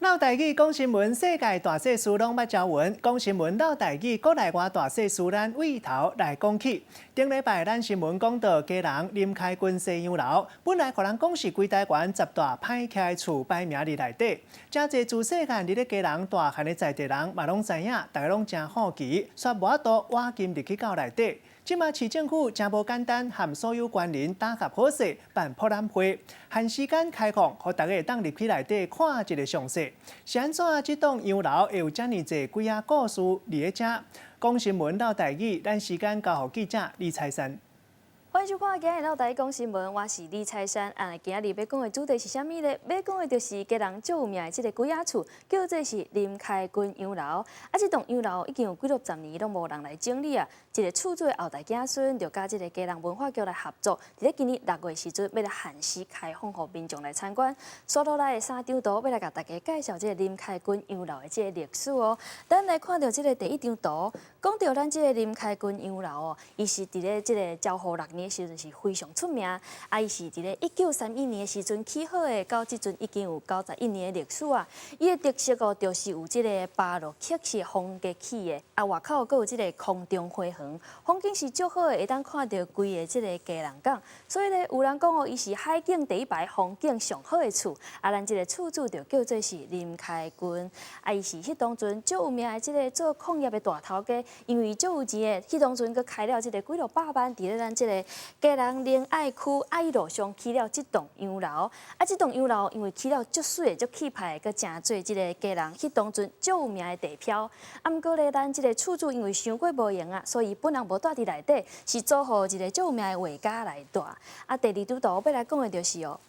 嘮台語講新聞，世界大細事攏捌招聞。講新聞嘮台語，國內外大細事，咱對頭來講起。頂禮拜咱新聞講到基隆林開軍西洋樓，本來予人講是規台灣十大歹起的厝排名佇內底。誠濟自細漢佇咧基隆大漢的在地人嘛攏知影，大家攏誠好奇，煞無法度挖金入去到內底。這馬市政府誠無簡單，和所有權人打合好勢辦博覽會，限時間開放，予大家會當入去內底看一个詳細。是按怎這棟洋樓會有遮爾濟鬼仔故事佇咧遮？講新聞嘮台語，咱時間交予記者李彩珊。歡迎收看今日嘮台語講新聞，我是李彩珊。啊，今日欲講的主題是啥物咧？欲講的就是基隆足有名的這个鬼仔厝，叫做是林開軍洋樓。啊，這棟洋樓已經有幾落十年攏無人來整理啊。一个厝主的後代子孫就佮這个基隆文化局來合作，佇咧今年6月時陣，欲來限時開放予民眾來參觀。紲落來的三張圖，欲來共大家介紹這个林開軍洋樓的這个歷史哦。咱來看著這个第一張圖，講著咱這个林開軍洋樓哦，伊是佇咧這个昭和6年的時陣是非常出名，啊，伊是佇咧1931年的時陣起好的，到這陣已經有91年的歷史啊。伊的特色哦，就是有這个巴洛克式風格起的，啊，外口閣有這个空中花園，風景是足好的，會當看著規个這个基隆港。所以咧，有人講哦，伊是海景第一排風景上好的厝。啊，咱這个厝主就叫做是林開軍，啊，伊是彼當陣足有名的這个做礦業的大頭家，因為足有錢的，彼當陣閣開了這个幾落百萬，佇咧咱這个基隆仁愛區愛路上起了這棟洋樓。啊，這棟洋樓因為起了足媠的、足氣派的，閣成做這个基隆彼當陣足有名的地標。啊，毋過咧，咱這个厝主因為傷過無閒啊，所以本人無蹛佇內底，是租予一个足有名的畫家來蹛。啊，第二張圖欲來講的就是哦，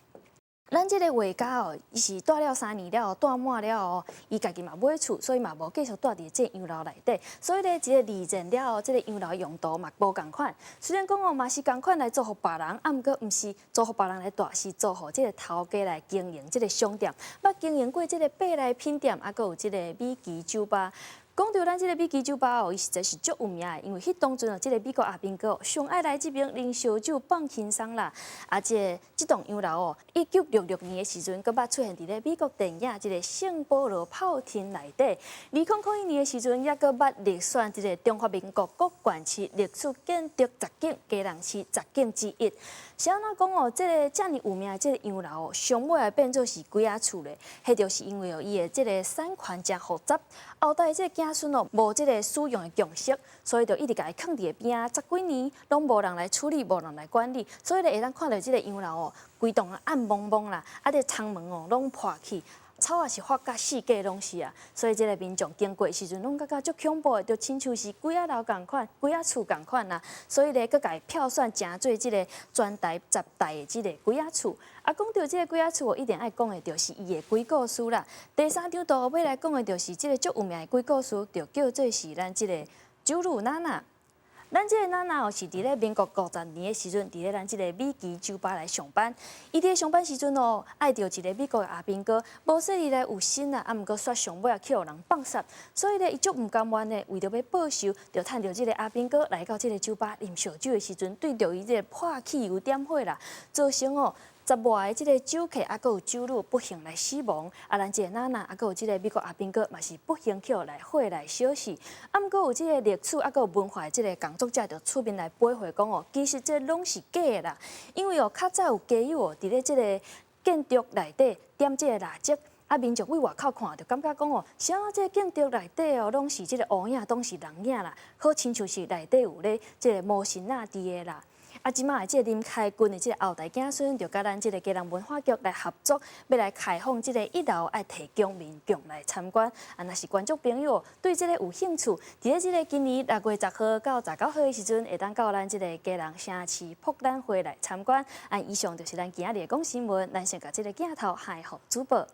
咱這个畫家哦，伊是蹛了3年了後，蹛滿了後，伊家己嘛買厝，所以嘛無繼續蹛佇這洋樓內底。所以咧，這个二戰了後，這个洋樓用途嘛無仝款。雖然講哦，嘛是仝款來租予別人，啊，毋過毋是租予別人來蹛，是租予這个頭家來經營這个商店。捌經營過這个舶來品店，啊，閣有這个米奇酒吧。講著咱這个米奇酒吧哦，伊實在是足有名的，因為彼當陣哦，這个美國阿兵哥上愛來這邊啉燒酒放輕鬆啦。啊，這棟洋樓哦，1966年的時陣，閣捌出現佇咧美國電影這个聖保羅炮艇內底。2001年的時陣，猶閣捌入選這个中華民國各縣市歷史建築十景，基隆市十景之一。是按怎講哦？這个遮爾有名的這个洋樓哦，上尾會變做是鬼仔厝咧，彼就是因為哦，伊的這个產權誠複雜，後代這個子孫哦，無這个使用的共識，所以就一直共伊囥佇个邊仔，十幾年攏無人來處理，無人來管理，所以咧會當看著這个洋樓哦，規棟暗濛濛啦，啊，這窗門哦攏破去。草也是發甲四界攏是啊，所以這个民眾經過的時陣，攏感覺足恐怖的，就親像是鬼仔樓仝款、鬼仔厝仝款啊。所以咧，閣共伊票選成做這个全台十大的這个鬼仔厝。啊，講著這个鬼仔厝，一定愛講的就是伊的鬼故事啦。第三張圖欲來講的就是這個足有名的鬼故事，就叫做是咱這个酒女娜娜。咱這个娜娜哦，是佇咧民國50年的時陣，佇咧咱這个米奇酒吧來上班。伊佇咧上班時陣哦，愛著一个美國的阿兵哥，無說伊來有心啦，啊，毋過煞上尾仔去予人放殺，所以咧，伊足毋甘願的，為著欲報仇，就趁著這个阿兵哥來到這个酒吧啉燒酒的時陣，對著伊這个潑汽油點火啦，造成哦十外个這个酒客，啊，閣有酒女不幸來死亡。啊，咱這个娜娜，啊，閣有這个美國阿兵哥，嘛是不幸去予來火來燒死。啊，毋過有這个歷史，啊，閣有文化的這个工作者就出面來駁回講哦，其實這攏是假的啦。因為哦，較早有街友哦，佇咧這个建築內底點這个蠟燭。啊，民眾對外口看，就感覺講哦，啥這个建築內底哦，攏是這个烏影，攏是人影啦，好親像是內底有咧這个魔神仔佇的啦。啊，這馬的這个林開軍的這个後代子孫，就佮咱這个基隆文化局來合作，欲來開放這个一樓，愛提供民眾來參觀。啊，若是觀眾朋友對這个有興趣，佇咧這个今年6月10號到19號的時陣，會當到咱這个基隆城市博覽會來參觀。啊，以上就是咱今仔日的講新聞，咱先共這个鏡頭還予主播。